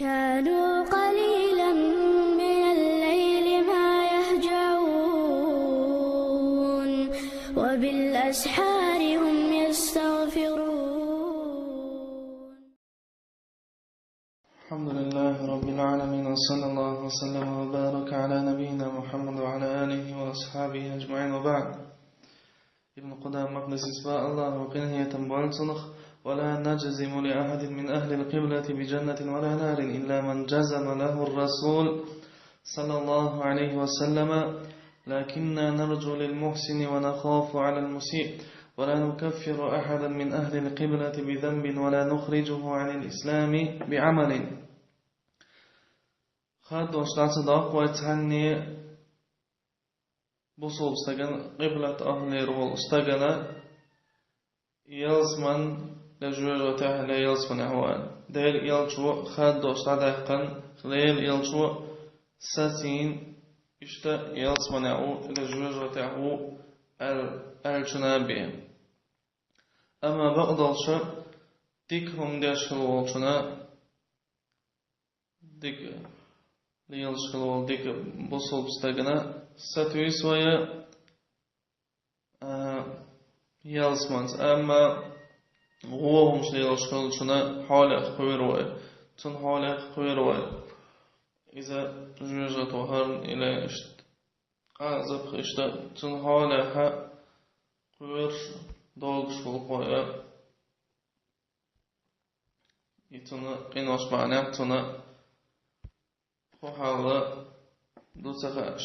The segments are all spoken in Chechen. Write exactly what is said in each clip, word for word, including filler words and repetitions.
كانوا قليلا من الليل ما يهجعون، وبالأسحار هم يستغفرون. الحمد لله رب العالمين، وصلى الله وسلم وبارك على نبينا محمد وعلى آله وأصحابه أجمعين، وبعد. Ибн Къудама Макъдисис ва Аллаху къинхетам болчунах: «ولا نجزم لأحد من أهل القبلة بجنة ولا نار إلا من جزم له الرسول صلى الله عليه وسلم، لكنا نرجو للمحسن ونخاف على المسيء، ولا نكفر أحدا من أهل القبلة بذنب ولا نخرجه عن الإسلام بعمل». Хаддош дӀа ца доккху вай цхьанне бусулба стагана, къиблат ахлера волу стагана, ялсман я жоьжахатехь, я ялсманехь ву аьлла. Делан элчо хаддош дӀадаьккхина, Делан элчо сацийна, иштта ялсманехь ву, я жоьжахатехь ву аьлла, аьллачунна бен. Амма бакъдолчу дика хӀума деш хила волчунна, дика лелаш хила волу дика бусулба стагана сатуьйсу вай, а, ялсманца, амма вон хӀумаш лелаш хилчунна хьолех кхоьру вай. Цунна хьолех кхоьру вай. Иза жоьжахати вахарна или иштта, а, запах иштта, цунна хьолехьа кхоьруш, догуш хила кхоьру. И цунна къинош бахьанехь, цунна кху хьалла ду ца хаьаш.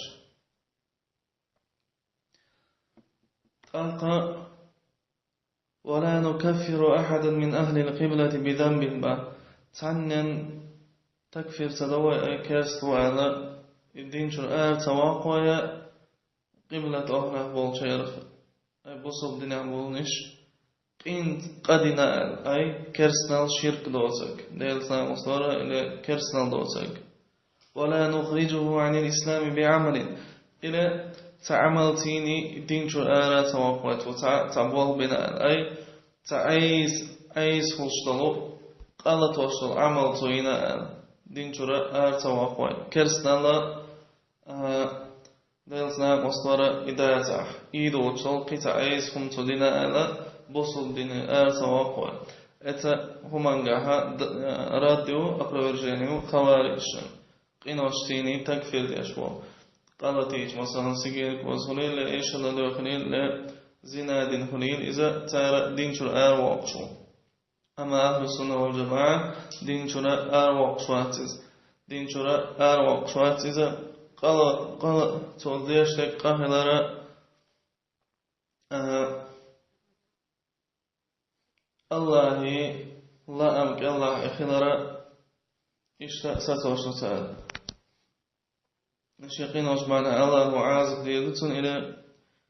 ТӀаккха: «ولا نكفر أحدا من أهل القبلة بذنب» бан. Цхьаннен такфир ца до вай, ай керста ву аьлла, и дин чуьра ара ца воккху вай, къиблат охӀлахь болчарах, ай бусулба динехь болниш, къин къа дина аьлла, ай керстанал ширк доцург, Делаца накъост вара или керстанал доцург. «ولا نخرجه عن الإسلام بعمل». Или цхьа Ӏамал цийний дин чуьра ара ца воккху вай, цо цхьа, цхьа болх бина аьлла, ай цхьа Ӏайса, Ӏайса хуьлуш долу, къа латош долу Ӏамал цо йина аьлла, дин чуьра ара ца воккху вай. Керстанал, а, Делаца накъост вара и дацахь, и доцуш долу кхин цхьа Ӏайса хӀума цо дина аьлла, бусулба дине ара ца воккху вай. Эца хӀумангахьа д-, а, рад ю, опровержение ю хаварижашна. Къинош цийний такфир деш волу. Къа латийча, масалан, сигарет ваза хуьлийла, эшала лоьхуьлийла, зина дина хуьлийла, иза цара дин чуьра ара воккхуш ву. Амма ахьлу сунна вал жамаӀа дин чуьра ара воккхуш вац иза. Дин чуьра ара воккхуш вац иза, къа ла-, къа ла-, цо деш дерг къа хилара, а, Аллахьан лаам кӀелахь и хилара, иштта сацош ду цара. Шен къинош бахьана Аллахьо Ӏазап дийр ду цунна, или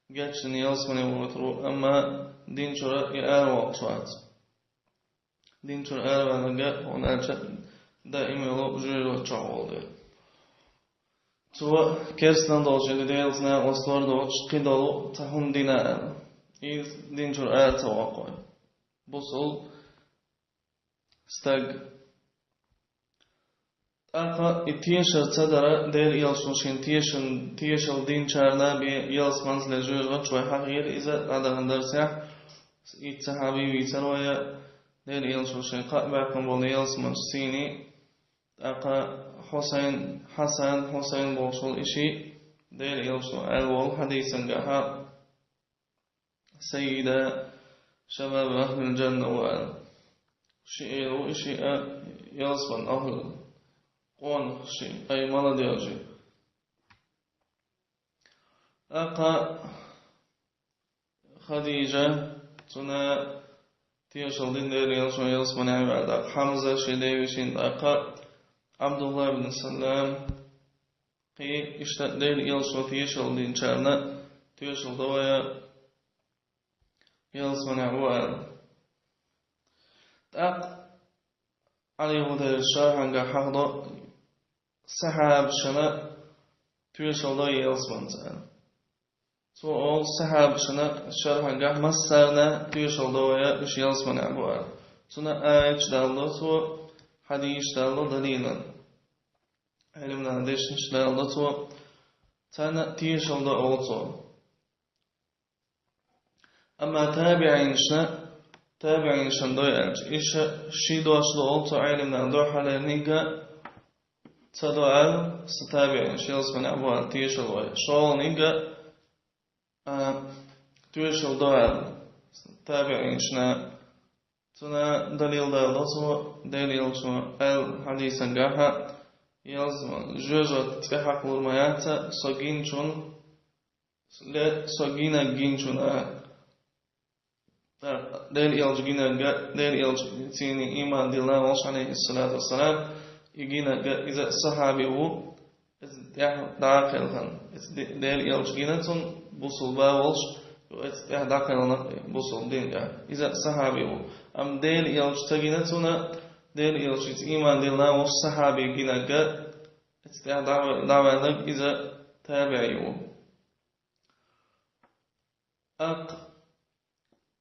гечдина ялсамане вуьтур ву, амма дин чуьра и ара воккхуш вац. Дин чуьра ара ваьлларг, хӀунда аьлча даим йолу жоьжахати чохь волу дела. Цо керстанал долчу или Делаца накъост вар доцуш кхидолу цхьа хӀума дина аьлла, иза дин чуьра ара ца воккху вай. Бусулба стаг. ТӀаккха и тешар ца дара, Делан элчано шен тешан-, тешалла динчарна бен ялсаманца или жоьжахатича вай хьахийра иза дӀадахана дарсехь, итт сахьаби вийцира вай, Делан элчано шен кхаъ баьккхина болу ялсаманаш цийний, тӀаккха Хьусайн, Хьасан, Хьусайн бохуш волу и шиъ, Делан элчано аьлла волу хьадисангахьа: «Саййида шабаби ахьлил жанна» ву аьлла. Шиъ ву и шиъ а ялсаман ахьлу къонах шиъ, ай молодёжи. ТӀаккха Хадижа, цунна тешалла дина Делан элчано ялсамане ваьлла, тӀаккха Хьамза шен девешин, тӀаккха Ӏабдулла ибн Салам, кхин иштта Делан элчано тешалла динчарна тешалла до вай ялсамане ву аьлла. ТӀаккха Ӏали Худайр шархьангахь хьахдо сахьабашна тешалла до ялсаманца аьлла. Цо олу сахьабашна шархьангахь массарна тешалла до вай уьш ялсамане бу аьлла. Цунна аяташ далло цо, хьадисаш далла далилан. Ӏилман дешнаш далла цо, царна тешал до олу цо. Амма табиӀинашна, табиӀинашна дой аьлча, иша ши дош до олу цо Ӏилман дуьххьалерниг а ца до аьлла, са табиӀинаш ялсаманехь бу аьлла тешал вай. ШолгӀаниг а, а, тешал до аьлла, табиӀинашна. Цунна далил далла цо, Дела Элчано аьлла хьадисан гахьа, ялсаман жоьжахати цӀе хьакхалур ма яц со гиначунна, ле, со гинарг гиначунна. ТӀаккха Дела Элча гинарг а, Дела Элча цуьнан ийман дилла волуш, Ӏалайхиссалату вассалам, и гинарг а, иза сахьаби ву, иза тӀехь дӀа а кхелхина. Иза Де-, Дела Элча гина цунна, бусулба волуш, иза тӀехь дӀакхелхина бусулба динга. Иза сахьаби ву. Амма Дела Элча ца гина цунна, Дела Элчаца ийман дилла волуш сахьаби гинарг а, иза тӀехь дӀа-, дӀаваьлларг иза табиӀи ву. ТӀаккха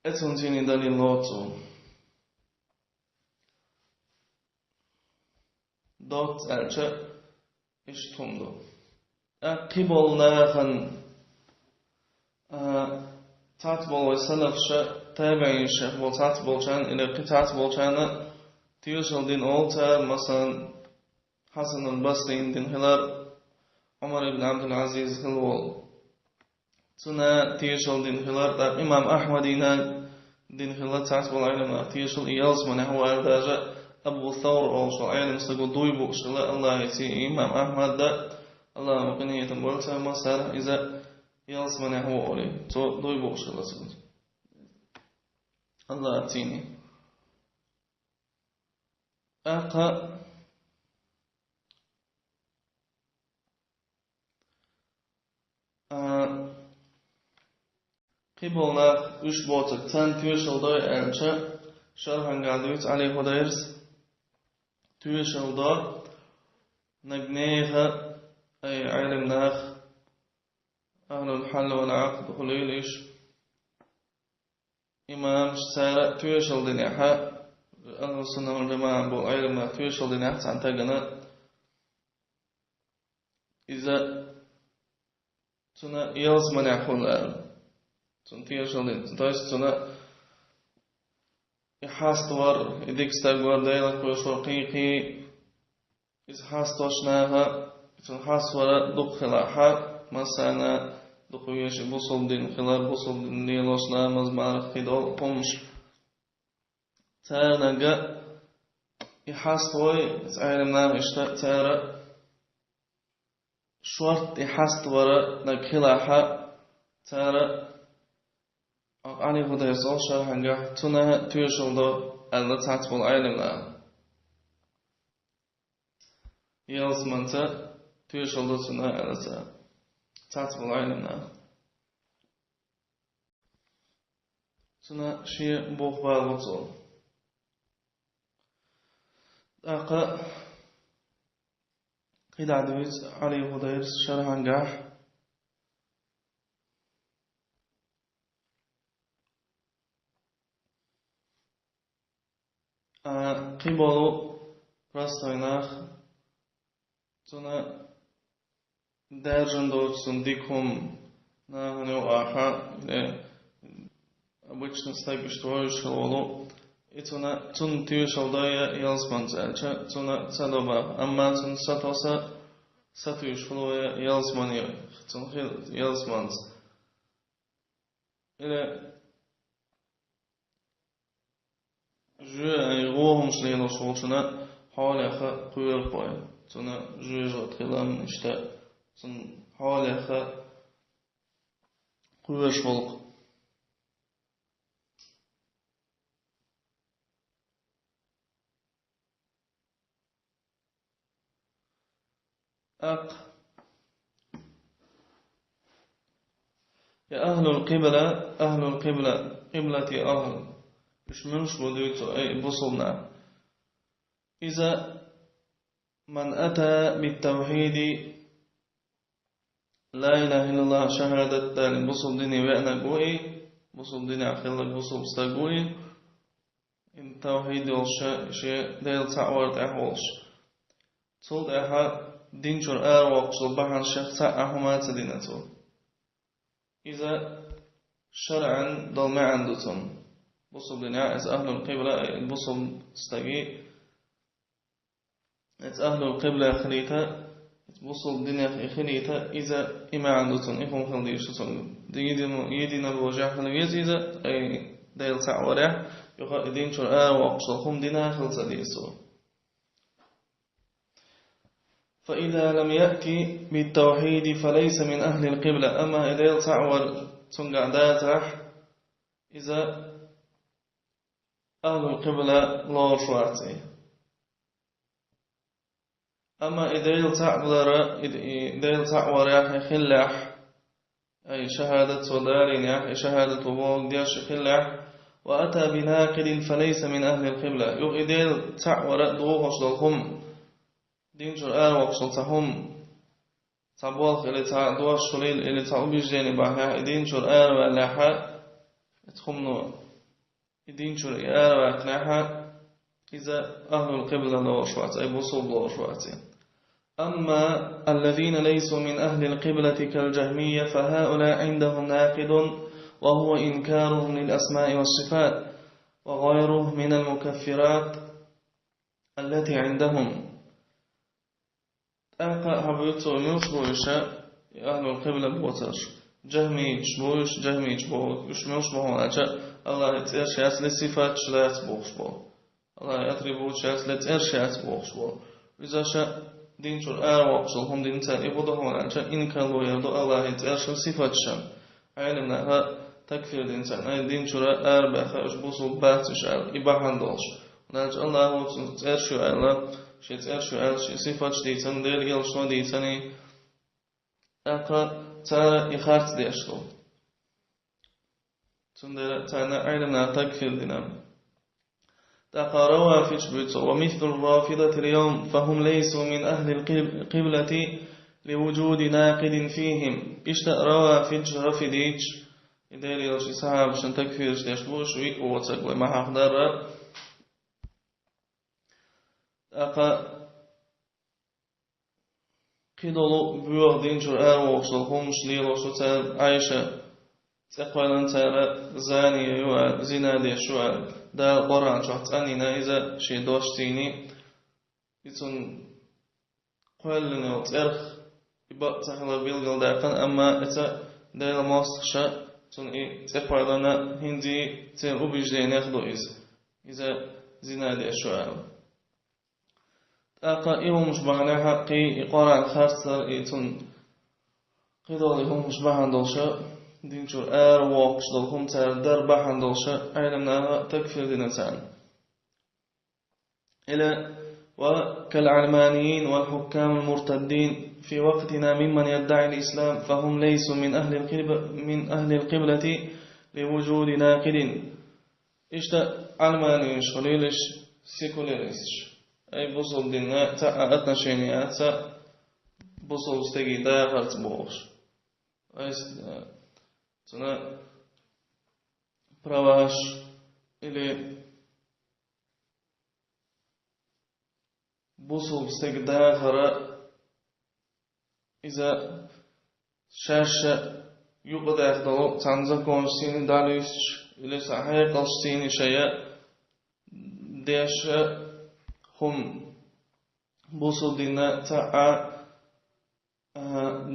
оцунна цуьнан далил лоцу. Доцца аьлча, иштта хӀума ду. ТӀаккха кхин болу нахана, а, цхьацца болу вай салафаша, табиӀинашех болу цхьацца болчарна, или кхин цхьацца болчарна тешал дина олу цара, масалан, Хьасанул Басрина дина хилар, Ӏумар ибн Ӏабдул-Ӏазиз хилла волу. Цунна тешал дина хилар, тӀаккха имам Ахьмадина дина хилла цхьацца болу Ӏилманах тешал, и ялсаманехь ву аьлла, даже Абу Савр олуш волу Ӏелам стаг ву дуй бууш хилла, Аллахьица имам Ахьмад а, Аллахьа къинхетам бойла царна массарна, иза ялсаманехь ву олий. Цо дуй бууш хилла цуьнца. Аллахьа цуьнан. ТӀаккха, а, кхин болу нах уьш боцург царна тешал дой аьлча, шархьангахь дуьйцу Ӏали Худайрас, тешал до нагахь нехан, ай, Ӏелам нах, ахьлул хьал вал Ӏакъд хуьлийла уьш. Имамаш цара а тешал динехь, ахьлу сунна вал жамаӀа болу Ӏелам нах тешал динехь цхьана стагана, иза цунна ялсаманехь хуьлу аьлла. Цунна тешал дина. То есть цунна и хьаставар, и дика стаг вар, Делах кхоьруш вар, кхин-кхин. Иза хьастош наха, иза хьаствар дукха хилахь, массарна дукха везаш бусулба дин хилар, бусулба дин лелош, ламаз, марха, кхидолу хӀумнаш. Царнага и хьаствой, иза Ӏелам наха иштта цара шорта и хьаствар наг хилахь, цара Ӏали Худайрас олу шархьангахь, цунна тешал до аьлла цхьацца болу Ӏелам наха. Ялсаманца тешал до цунна аьлла цара. Цхьацца болу Ӏелам наха. Цунна шен бух бала бу цо. ТӀаккха кхидӀа дуьйцу Ӏали Худайрас шархьангахь. А, кхин болу простой нах, цунна даьржина доцу цунна дика хӀума нахана юкъахь, или обычно стаг иштта вовзаш хила волу, и цунна, цунна тешал дой ялсаманца аьлча, цунна ца до боху, амма цунна сатоса, сатуьйсуш хила вай ялсамане, цунна хила ялсаманца. Или жоьжахати гӀо хӀумнаш лелош волчунна хьолеха кхоьру вай. Цунна жоьжахати хилам иштта, цунна хьолеха кхоьруш волу. ТӀаккха: «Я ахӀлул къибла, ахӀлул къибла, къиблати ахӀл». Уьш муьлш бу дуьйцу, ай, бусулба нах? Иза: «Ман ата бит-тавхьиди, ла илахӀа иллаллахӀ шахӀадат далийна, бусулба дине веанарг ву и, бусулба динехь хилларг бусулба стаг ву и». ин тавхьид йолуш, шен Дела цхьаъ вар тӀехь волуш. Цул тӀаьхьа дин чуьра аравоккхуш долу бахьана шех цхьа а хӀума ца дина цо. Иза шарӀан долу маьӀна ду цунна. Бусулба динехь иза ахьлул къибла, бусулба стаге, иза ахьлул къибла хилийта, иза бусулба динех и хилийта, иза и маьӀна ду цунна, и хӀума хила дезаш ду цунна. Едино-, единобожие хила веза иза, ай, Дела цхьаъ варехь, юха и дин чуьра аравоккхуш долу хӀума дина хила ца деза цо. فإذا لم يأت بالتوحيد فليس من أهل القبلة. Амма и Дела цхьаъ вар цуьнгахь дацахь, иза ахьлул къибла лоруш вац и. Амма и Дела цхьаъ вара, и, и Дела цхьаъ варехь, и хиллехь, ай, шахӀадат цо далийнехь, и шахӀадат ву боху деш хиллехь, وأتى بناقض فليس من أهل القبلة. Юха и Дела цхьаъ вар дохош долу хӀума, дин чуьра аравоккхуш долу цхьа хӀума, цхьа болх или цхьа дош хуьлийла, или цхьа убеждение бахьанехь, и дин чуьра араваьллехь, и цхьа хӀумано, и дин чуьра и араваьккхинехь, иза ахьлул къибла лоруш вац, ай, бусулба лоруш вац и. أما الذين ليسوا من أهل القبلة كالجهمية فهؤلاء عندهم ناقض وهو إنكارهم للأسماء والصفات وغيره من المكفرات التي عندهم. ТӀаккха хьан буьйцу муьлш бу уьш, и ахьлул къибла боцурш? Джахмийчаш бу уьш, джахмийчаш бу, уьш муьлш бу хьуна аьлча, Аллахьан цӀераш яц, или сифаташ яц бохуш бу. Аллахьан атрибуташ яц, или цӀераш яц бохуш бу. Иза ша дин чуьра аравоккхуш долу хӀума дина цара, и хӀун ду хьуна аьлча, инкарло яр ду Аллахьан цӀерашан, сифаташан. Ӏеламнаха такфир дина царна, ай, дин чуьра арабаьхна, уьш бусулба бац уьш аьлла, и бахьана долуш. ХӀунда аьлча Аллахьо цуьнан цӀераш ю аьлла, шен цӀераш ю аьлла, шен сифаташ дийцина, Делан элчано дийцина, тӀаккха цара и харц деш ду. Цундела царна Ӏеламнаха такфир дина. ТӀаккха равафидаш буьйцу: ومثل الرافضة اليوم، فهم ليسوا من أهل القبلة لوجود ناقض فيهم. Иштта равафидаш, рафидиташ, и Делан элчанан, сахьабашна такфираш деш бу уьш, виъ воцург вай ма хьахдарра. ТӀаккха кхидолу боьха дин чуьра аравохуш долу хӀуманаш лелош ду цара, Ӏайша цӀе кхоьллина цара зани ю аьлла, зина деш ю аьлла, Дала Къуръан чохь цӀанйина иза шен дошций, и цунна кхоьллина йолу цӀерах и бакъ ца хилар билгалдаьккхина, амма иза Делан мостагӀаша цунна и цӀе кхоьллина, хӀинца церан убеждениех ду иза. Иза зина деш ю аьлла. ТӀаккха и хӀуманаш бахьанехь кхин и Къуръан харцдар, и цунна кхидолу и хӀуманаш бахьана долуш, дин чуьра аравоккхуш долу хӀума цара дар бахьана долуш, Ӏеламнаха такфир дина царна. Или: وكالعلمانيين والحكام المرتدين في وقتنا ممن يدعي الإسلام، فهم ليسوا من أهل القب-، من أهل القبلة لوجود ناقض. Иштта Ӏалманийш хуьлийла уьш, секуляристаш. Ай, бусулба динна цхьа а отношени яц бусулба стеган дахарца бохуш. Ай, с-, э, цуьнан праваш или бусулба стеган дахара, иза шаьш юкъадаьхна долу цхьана законашций дӀалуьстуш, или цхьа хьекъалшций шайн деш хӀума, бусулба динна цхьа а, а,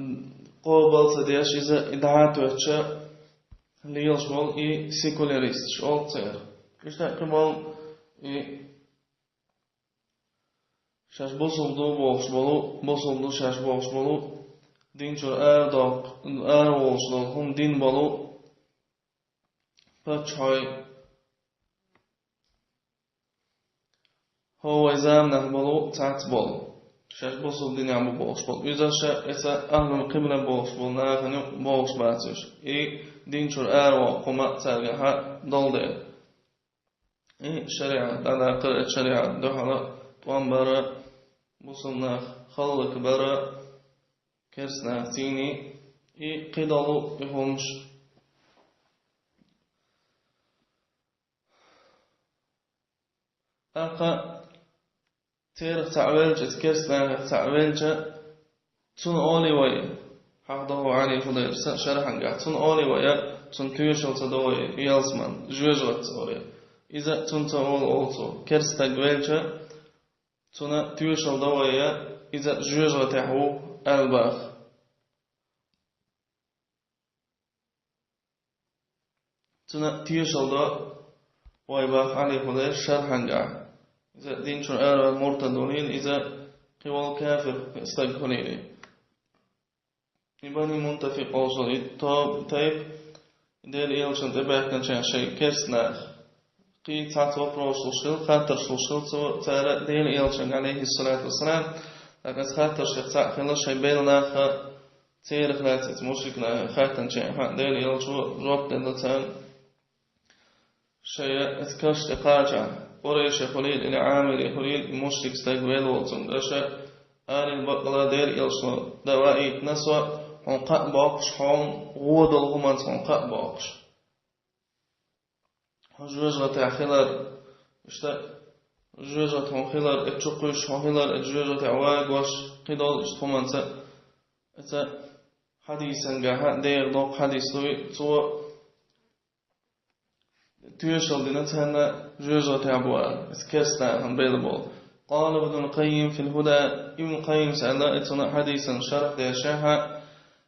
къобал ца деш, иза и дӀа а тоьттуш лелаш болу и секуляристаш олу церан. Иштта кхин болу и шаьш бусулба ду бохуш болу, бусулба ду шаьш бохуш болу, дин чуьра арадоккху, араволуш долу хӀума дина болу паччахьой, хӀо вай заманахь болу цхьацца болу, шаьш бусулба динехь бу бохуш болу. Иза ша эца ахьлул къибла бохуш болу нахана юкъа бохуш бац уьш. И дин чуьра аравоккху хӀума цаьргахьа долу дела. И шариӀат дӀадаккхар, и шариӀат дуьхьал тӀом бар, бусулба нах хӀаллакбар, керста нахций, и кхидолу и хӀумаш. ТӀаккха церах цхьаъ велча, эцу керстанех цхьаъ велча, цунна олий вай, хьахдоху Ӏали Худайрса шархьангахь, цунна олий вай, цунна тоьшалла ца до вай ялсаман, жоьжахатца олий. Иза цунна ца олу олу цо. Керста стаг велча, цунна тоьшалла до вай, иза жоьжахатехь ву, аьлла боху. Цунна тоьшалла до вай боху Ӏали Худайрс шархьангахь. Иза дин чуьра араваьлла муртад валийла, иза кхин волу кафир стаг хуьлийла. И Бани Мунтафикъ олуш долу и то-, тайпа Делан Элчанна тӀебаьхкинчарна шайн керстанаха кхин цхьацца вопросаш луш хилла, хаттарш луш хилла цо, цара Делан Элчанга, алейхиссалату вассалам, тӀаккха оцу хаттаршех цхьаъ хилла шайн белла нахах, церах лаьцна оцу мушрик наха хаттанчарна Делан Элчано жоп делла царна. Шайн оцу каш тӀе кхачахь, къурайши хуьлийла или Ӏамири хуьлийла, и мушрик стаг велла волу цуьнга аша, алийна бакъала Делан Элчано, даваийтина со, хьуна кхаъ боккхуш, хьуна гӀо долу хӀуманца хьуна кхаъ боккхуш. Хьо жоьжахатехь хилар, иштта жоьжахати хьуна хилар, эцу чу кхуьйсуш хьо хилар, эцу жоьжахатехь вагош, кхидолу иштта хӀуманца, эца хьадисангахьа, дера доккха хьадис дуй, цо тоьшалла дина царна жоьжахатехь бу аьлла, эца керстанахана белла болу. Къала Ибнул Къаййим фил Худа, Ибн Къаййимс аьлла, эцунна хьадисан шархь дешехьа,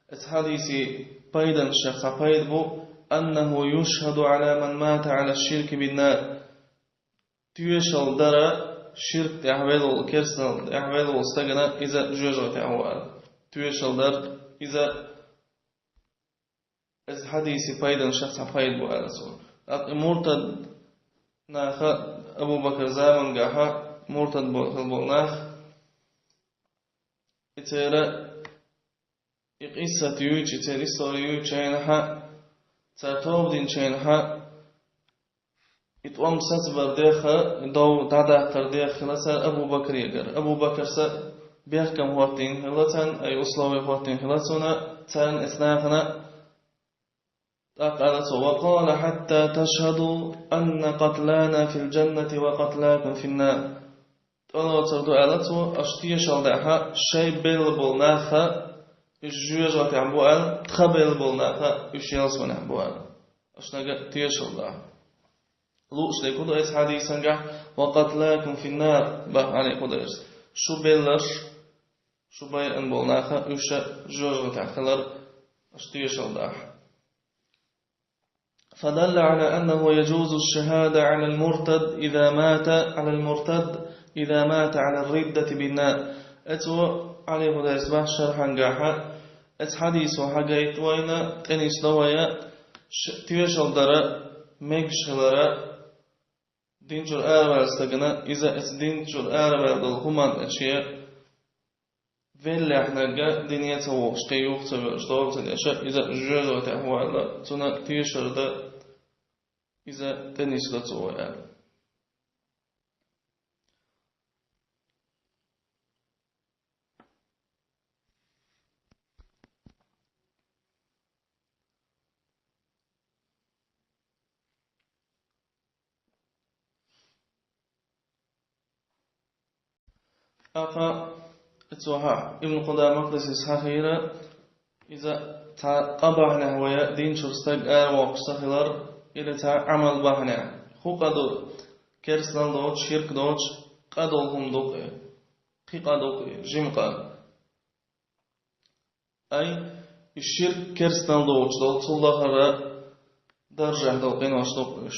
эца хьадиси пайданашех цхьа пайда бу, аннаху юшхаду Ӏала ман мата Ӏала ширки биннар. Тоьшалла дара ширк тӀехь велла волу, керстанал тӀехь велла волу стагана иза жоьжахатехь ву аьлла. Тоьшалла дара иза Эцу хьадиси пайданашех цхьа пайда бу аьлла цо. ТӀаккха и муртад наха Абу Бакр замангахьа муртад бо-, хила болу нах, и церан и къиссат юйчу, и церан истори юйчу хенахьа, цара тоба динчу хенахьа, и тӀом сацабар деха, и дов дӀадаккхар деха хила цара Абу Бакрегара. Абу Бакрса бехкам хӀоттийна хила царна, ай условия хӀоттийна хила цунна, царна эцу нахана. ТӀаккха аьлла цо: «Ва къала хьатта ташхаду анна къатлана фил джаннати ва къатлакум фин нар». ТӀелоцур ду аьлла цо, аша тешал дахьа, шай белла болу наха, уьш жоьжахатехь бу аьлла, тха белла болу наха, уьш ялсаманехь бу аьлла. Аша нага тешал дахьа. Лууш дерг хӀун ду эцу хьадисангахь: «Ва къатлакум фин нар», бах Ӏали Худайрс. Шу белларш, шу байъан болу наха, уьш жоьжахатехь хилар, аша тешал дахьа. فدل على أنه يجوز الشهادة على المرتد إذا مات، على المرتد إذا مات على الردة بالنار. Эцо Ӏали Худайрс бах шархьангахьа, эцу хьадисо хьагайта вайна, тӀенисдо вай, ш-, тешал дара, мегаш хилара, дин чуьра араваьлла стагана, иза эцу дин чуьра араваьлла долу хӀуманна тӀе шен веллехь нагга дине а ца вогӀуш, кхин юха ца воьлуш, дола ца деш, иза жоьжахатехь ву аьлла, цунна тешар дан, иза тӀенисдо цо вай аьлла. ТӀаккха цо хьа, Ибн Къудама Макдисис хьахийра, иза цхьа къа бахьанехь вай дин чуьра стаг аравоккхуш ца хилар, или цхьа Ӏамал бахьанехь. ХӀун къа ду, керстанал доцуш, ширк доцуш, къа долу хӀума ду-кх и. Кхин къа ду-кх и, жима къа. Ай, и ширк, керстанал доцуш долу, цул лахара даржехь долу къинош ду-кх уьш.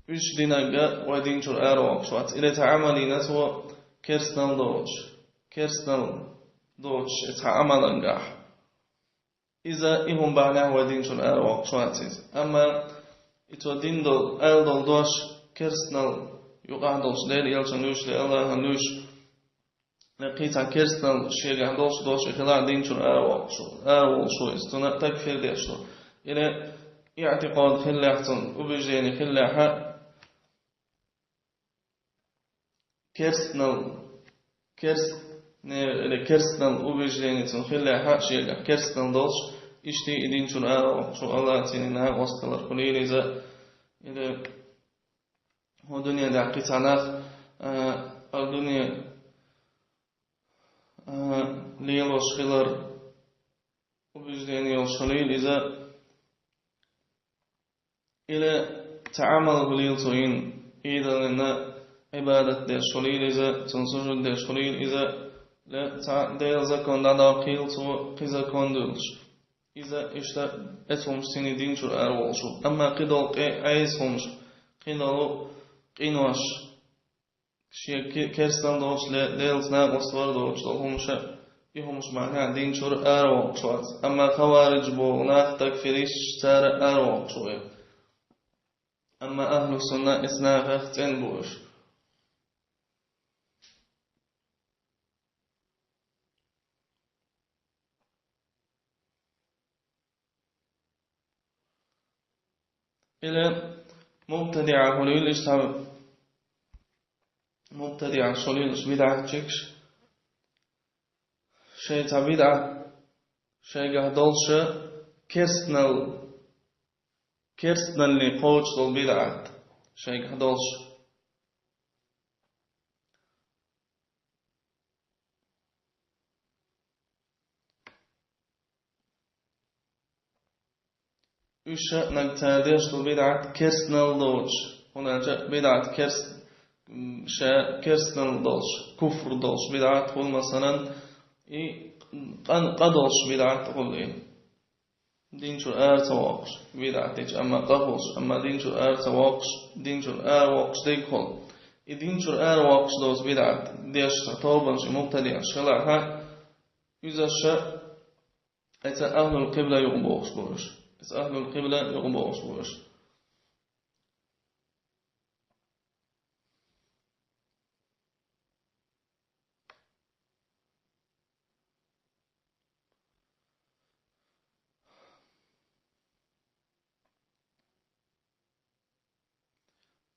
Уьш динарг вай дин чуьра аравоккхуш вац. Или цхьа Ӏамал йина цо керстанал доцуш, керстанал доцуш, и цхьа Ӏамалангахь. Иза и хӀума бахьанехь вай дин чуьра аравоккхуш вац иза. Амма и цо дина долу, аьлла долу дош керстанал юкъахь долуш, Делан Элчанан луьйш, Аллахьан луьйш, кхин цхьа керстанал шегахь долуш дош хилахь, дин чуьра аравоккхуш ву, араволуш ву иза, цунна такфир деш ву. Или иътикъад хиллехь цунна, убеждение хиллехьа, керстанал, керст-, не, или керстанал убеждение цунна хиллехьа, шегахь керстанал долуш, иштта и дин чуьра аравоккхуш ву, Аллахьан цӀийнан накъост хилар хуьлийла иза, или хӀун дуьнен тӀехь кхин цхьа нах, а, а, дуьне, а, лелош хилар убеждение йолуш хуьлийла иза, или цхьа Ӏамал хуьлийла цо йина, идолна Ӏибадат деш хуьлийла иза, цунна сужуд деш хуьлийла иза, или цхьа Делан закон дӀадоккхийла цо, кхин закон дуьллуш. Иза иштта эцу хӀумаш цуьнан дин чуьра араволуш ву. Амма кхидолу къе-, Ӏеса хӀумаш, кхидолу къинош, шен ке-, керстанал доцуш, ле-, Делаца накъост вар доцуш долу хӀумаша, и хӀумаш маьӀна дин чуьра аравоккхуш вац. Амма хаваридж боху нах, такфиристаш, цара аравоккхуш ву. Амма ахьлу сунна эцу нахах цӀена бу уьш. Или мубтадиӀа хуьлийла иштта, мубтадиӀа хуьлийла иштта бидӀатчикаш, шайн цхьа бидӀат шайгахь долуш, керстанал, керстаналле кхочуш долу бидӀат шайгахь долуш. Уьш наг цара деш ду бидӀат керстанал доцуш, хӀунда аьлча бидӀат керст-, м, ша керстанал долуш, куфр долуш бидӀат хуьлу, масалан, и къан-, къа долуш бидӀат хуьлу и. Дин чуьра ара ца воккхуш, бидӀат дича, амма къа хуьлуш, амма дин чуьра ара ца воккхуш, дин чуьра ара воккхуш дерг хуьлу. И дин чуьра ара воккхуш доцу бидӀат деш цхьа тобанаш, и мубтадиӀаш хилахь, иза ша, эца ахьлул къибла юкъа бохуш бу уьш. Эца ахьлул къибла юкъа бохуш бу уьш.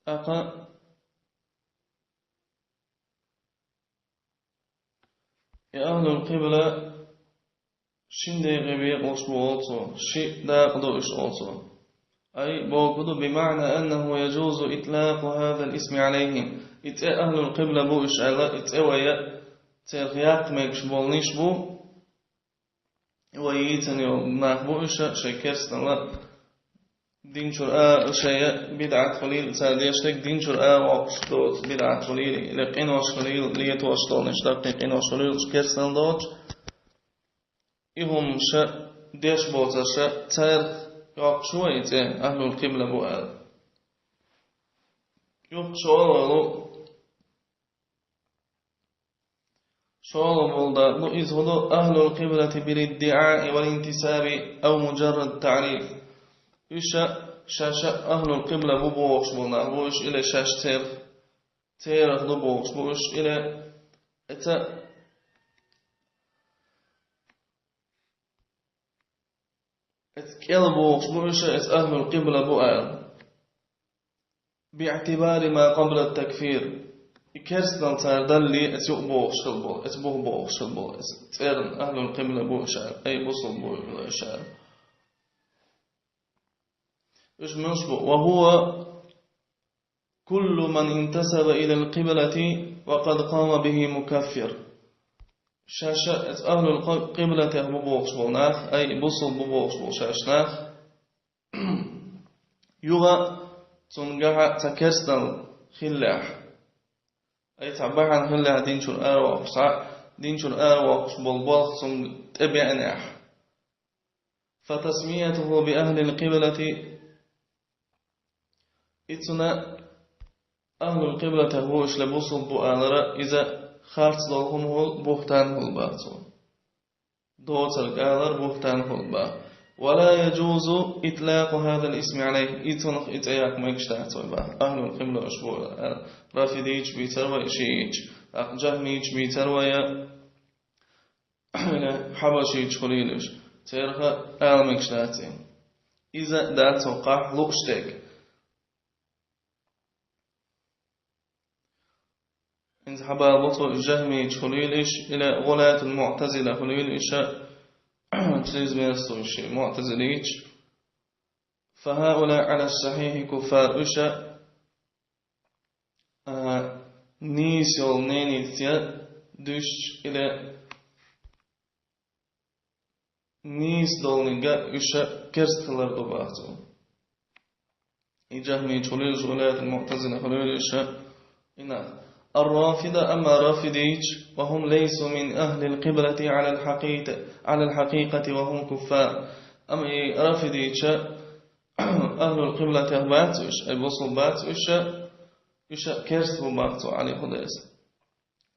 ТӀаккха и ахьлул къибла шин декъе бекъалуш бу олу цо, ши дакъа ду уьш олу цо. Ай, бохург ду, бимаъна аннаху яжузу итлакъу хазал исми Ӏалайхим. И цӀе ахьлул къибла бу уьш аьлла, и цӀе вай церах яккха мегаш болниш бу, вай йийцина йолу нах бу уьш, шайн керстанал дин чуьра а, шайн бидӀат хуьлийла, цара деш дерг дин чуьра а воккхуш доцу бидӀат хуьлийла, или къинош хуьлийла, летош долниш даккхий къинош хуьлийла, уьш керстанал доцуш. И хӀума ша деш боцурша царах йоккхуш ву и цӀе, ахьлул къибла бу аьлла. Юха шолгӀа, шолгӀа болу дакъа ду, иза хӀун ду, ахьлул къиблати бил иддиӀаи вал интисаби ав муджаррад таъриф. Уьш ша-, ша-, ша ахьлул къибла бу бохуш болу нах бу уьш, или шаьш церах, церах ду бохуш бу уьш, или эца Эца кӀел бохуш бу уьш, эца ахьлул къибла бу аьлла. БиӀтибари ма къабла такфир. И керстанал цара далле, эца юкъа бохуш хила болу, эца буха бохуш хила болу, эца цӀерна ахьлул къибла бу уьш аьлла, ай, бусалба бу уьш аьлла. Уьш муьлш бу? Ва хува куллу ман интасаба илал къиблати ва къад къама бихи мукаффир. Ша-, ша-, эца ахьлул къи-, къиблатех бу бохуш болу нах, ай, бусалба бу бохуш болу шаьш нах, юха цуьнгахьа цхьа керстанал хиллехь, ай, цхьа бахьана хиллехь, дин чуьра аравоккхуш, цхьа дин чуьра аравоккхуш болу болх цунна тӀебеанехь. Фатасмиятуху би ахьлил къиблати. И цунна ахьлул къиблатех ву уьш, или бусалба бу алара, иза харц долу хӀума хуьлу, бухтан хуьлу боху цо. Доцург алар бухтан хуьлу боху. Ва ла яжузу итлакъу хазал исми Ӏалайхи. И цунах и цӀе яккха мегаш дац вай боху. Ахьлул къибла уьш бу, а, рафидийча бийцар вай, шиийча, тӀаккха жахмийча бийцар вай, а, хьабашийча хуьлийла уьш. Церах ала мегаш дац и. Иза дац хӀокхахь лууш дерг. ХӀинца хьабала бо цо, жахмийча хуьлийла уьш, или гӀулатул муътазила хуьлийла уьш, чрезмерствующие муътазилийча. Фахаула Ӏала сахьихьи куффар, уьш, а, нийса йолу ненаца дуьстича или нийса долунга уьш керста хилар ду боху цо. И джахмийча хуьлийла, гӀулатул муътазила хуьлийла уьш, и нах. Ар-рафида, амма рафидийча, ва хӀум лайсу мин ахлил къиблати алал хьакъикъа-, алал хьакъикъати ва хӀум куффар. Амма и рафидийча ахлул къиблатех бац уьш, ай бусул бац уьш, уьш керста бу боху цо, Ӏали Худайс.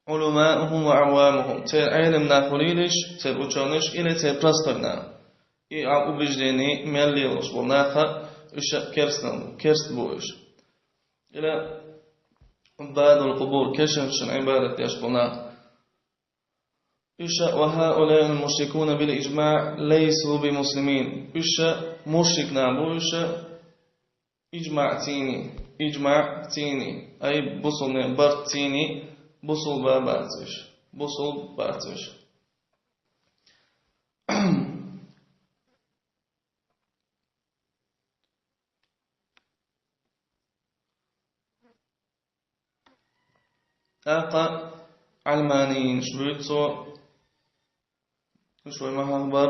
Ӏуламаухум ва Ӏаввамухум, церан Ӏелам нах хуьлийла уьш, церан учёныйш или церан простой нах. И а убеждение мел лелош болу наха, уьш керста бу, керста бу уьш. Или Ӏуббадул къубур, кешнашна Ӏибадат деш болу нах. Уьш, ва хӀаулаил мушрикуна бил иджмаъ лайсу би муслимин. Уьш мушрик нах бу уьш, иджмаъ цийний, иджмаъ цийний, ай бусулбанийн барт цийний, бусулба бац уьш, бусулба бац уьш. ТӀаккха Ӏалманийинаш буьйцу цо, уьш вай ма хьахбар,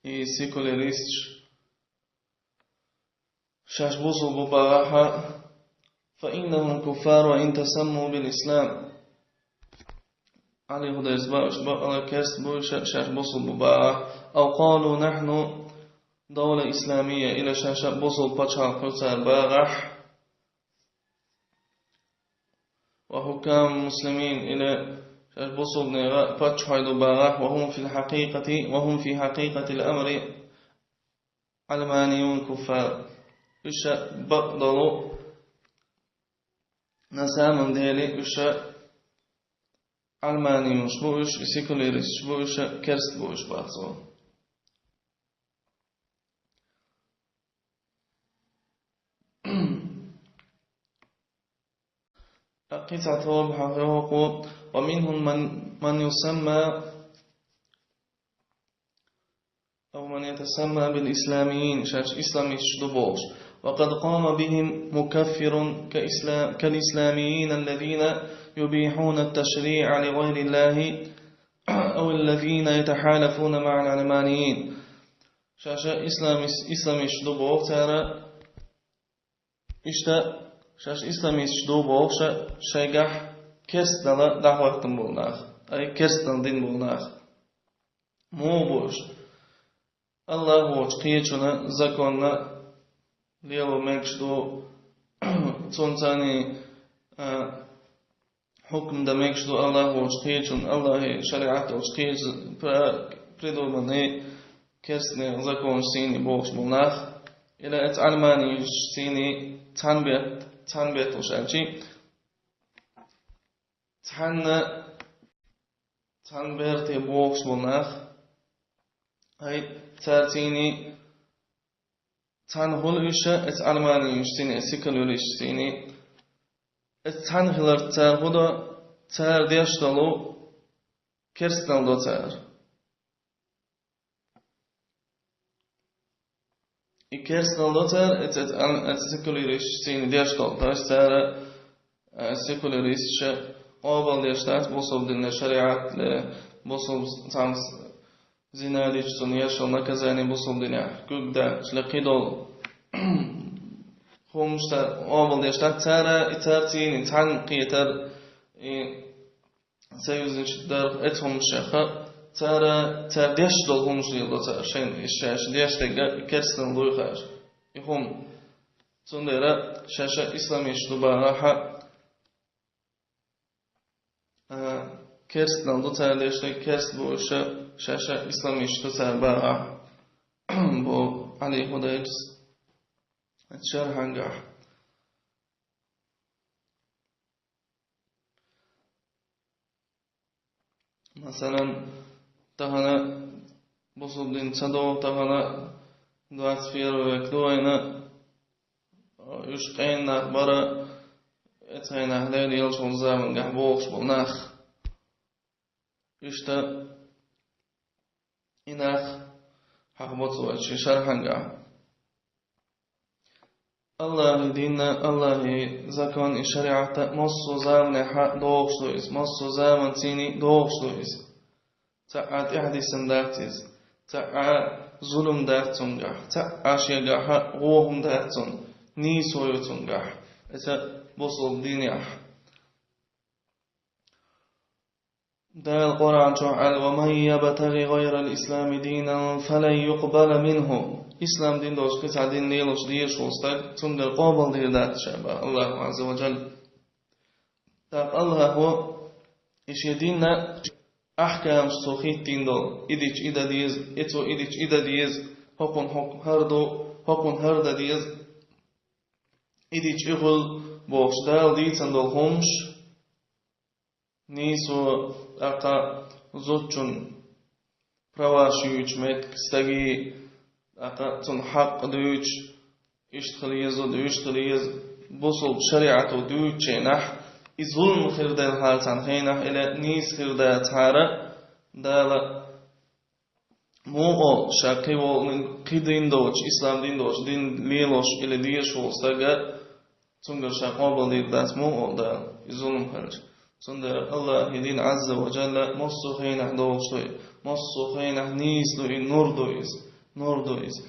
и секуляристаш, шаьш бусул бу бахахь, фа иннахум куффар ва ин тасамму бил ислам. Ӏали Худайс боху уьш, бакъала керста бу уьш, шаьш бусул бу бахахь. Ав къалу нахьну давла исламия, или шаьш бусул пачхьалкх ю цара бахахь. Ва хукам муслимин, или шаьш бусулбанийн паччахьой ду бахахь, ва хӀум фил хьакъикъати, ва хӀум фи хьакъикъатил амри Ӏалманиюн куффар. Уьш бакъдолу, на самом деле уьш Ӏалманиюнаш бу уьш, и секуляристаш бу уьш, керста бу уьш боху цо. Кхин цхьа тоба хьахо хӀокхо, ва минхум ман, ман юсамма, ав ман ятасамма бил исламиин, шаьш исламисташ ду бохуш. Ва къад къама бихим мукаффирун ка исла-, кал исламиин аллазина юбихуна ат-ташриъа ли гӀайриллахи ав аллазина ятахьалафуна маъал Ӏалманиин. Шаьш исламис-, исламисташ ду боху цара, иштта шаьш исламисташ ду бохуш, шайгахь керстанал дӀахӀоттам болу нах, ай керстанал дина болу нах. Муха бу уьш? Аллах волчу кхечунна, законна лело мегаш ду, цунна царний, а, хьукм дан мегаш ду Аллах волчу кхечунна, Аллахьан шариӀат долчу кхечу пра-, придуманный керстанийн законаш цийний бохуш болу нах, или эца Ӏалманиюш цийний цхьана бет-, цхьана бетталуш аьлчи, цхьанна, цхьана берте бохуш болу нах, ай, цара цийний цхьана хуьлу уьш, эца Ӏалманиюш цийний, эца секуляристаш цийний. Эца цхьана хиларца цара хӀун до, цара деш долу керстанал до цара. И керстанал до цара, эца, эца, эца секуляристаш цийний деш долу. То есть цара, э, секуляристаш къобал деш дац бусулба динан шариӀат, э, бусулба цхьамма зина дича цунна еш йолу наказание бусулба динехь, куьг даьлча, лекхи долу хӀуманаш цара къобал деш дац, цара, и цара цийний цхьана кхетар, и союзничий дар, эца хӀуманашех, цара, цара деш долу хӀуманаш леладо цара шайна, и шаьш деш дерг керстанал дуй хаьаш, и хӀума. Цундела шаьш исламисташ ду бахахь, а, керстанал ду цара деш дерг, керста бу уьш, шаьш исламисташ ду цара бахахь, боху Ӏали Худайс шархьангахь. Масалан, тахана бусулба дин ца догӀу, тахана двадцать первый век ду вайна, уьш къена нах бара, эца хенахь лелаелча волу замангахь бохуш болу нах. Иштта и нах хьахбо цо шен шархьангахь. Аллахьи дин а, Аллахьи закон а, шариӀат а массо а заманехьа догӀуш ду иза, массо а заманцийна догӀуш ду иза. Цхьа а тӀехьадиссина дац иза, цхьа а зулам дац цунгахь, цхьа а шегахьа гӀо хӀума дац цунна, нийсо ю цунгахь, эца бусалба динехь. Дала Къуръан чу аьлла: «ومن يبتغ غير الإسلام دينا فلن يقبل منه». Ислам дин долчу кхин цхьа дин лелош дезаш волу стаг, цундела къобалдийр дац ша, боху Аллахьа Ӏазза ва Джалла. ТӀаккха Аллахьо и шен динна ахькамаш цо хӀиттийна долу, и дича и дан деза, и цо и дича и дан деза, хӀокхунна хӀокху хӀара ду, хӀокхунна хӀара дан деза, и дича и хуьлу бохуш Дала дийцина долу хӀумаш, нийсо, тӀаккха зудчун праваш юьйцуш меттиг стаге, тӀаккха цунна хьакъ дуьйцуш, иштта хила еза, иштта хила еза, бусалба шариӀато дуьйцучу хенахь, и зулам хир делахьара цхьана хенахь, или нийса хир дацахьара, Дала муха олу ша кхин волу, кхин дин доцуш, ислам дин доцуш, дин лелош или дезаш волу стага, цуьнгара ша къобалдийр дац муха олу Дала, и зулам хилча. Цундела Аллахьи дин Ӏазза ва Джалла массо а хенахь догӀуш ду и, массо а хенахь нийса ду и, нур ду иза, нур ду иза.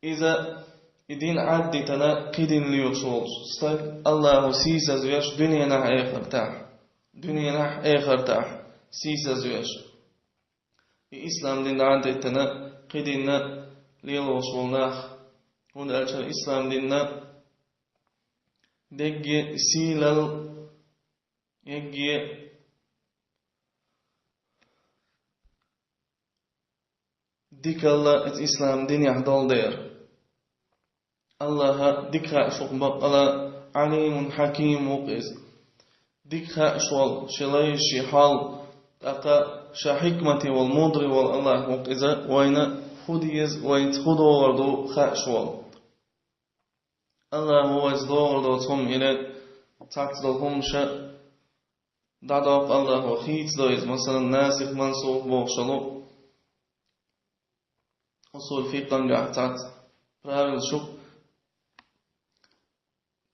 Иза, и дин Ӏаддитана кхин дин лелош волчу стаг Аллахьо сийсазвеш дуьненахь, эхартахь, дуьненахь, эхартахь сийсазвеш. И ислам дин Ӏаддитана кхин динна лелош волу нах, хӀунда аьлча ислам динна дегге сийлалла, дегге дикалла эца ислам динехь долу дера. Аллахьа дика хаьаш ву-кх баккъала, Ӏалимун хьаким ву-кх иза. Дика хаьаш волу, шен лайш, шен хьал, тӀаккха ша хьикмате волу, мудрый волу Аллахь ву-кх иза, вайна хӀун деза, вайца хӀун догӀур ду хаьаш волу. Аллахьо вайца догӀур доцу хӀума или цхьацца долу хӀумаша дӀадоккху Аллахьо, хийцадо иза, масалан, насих-мансух бохуш долу. Усул фикъхьангахь цхьацца правилаш ю-кх,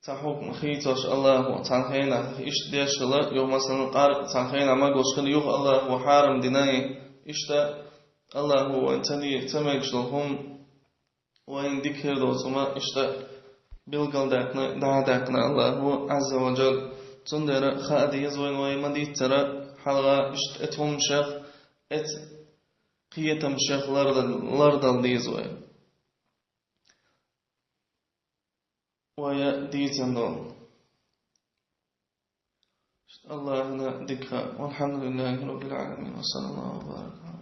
цхьа хьукма хийцош Аллахьо цхьана хенахь иштта деш хила, юха, масалан, къаркъа цхьана хенахь магош хила, юха Аллахьо хьарам дина, иштта Аллахьо вайна ца де-, ца мегаш долу хӀума, вайна дика хир доцу хӀума иштта билгалдаьккхина, дӀадаьккхина Аллахьо Ӏазза ва Джалла. Цундела хаа деза вайна, вай ма-дийццара хьалха иштта эца хӀуманашах, эца кхетамашах ларда-, лардала деза вай. Вай дийцина долу. Аллахьна дика хаа. والحمد لله رب العالمين. وصلى الله وبارك على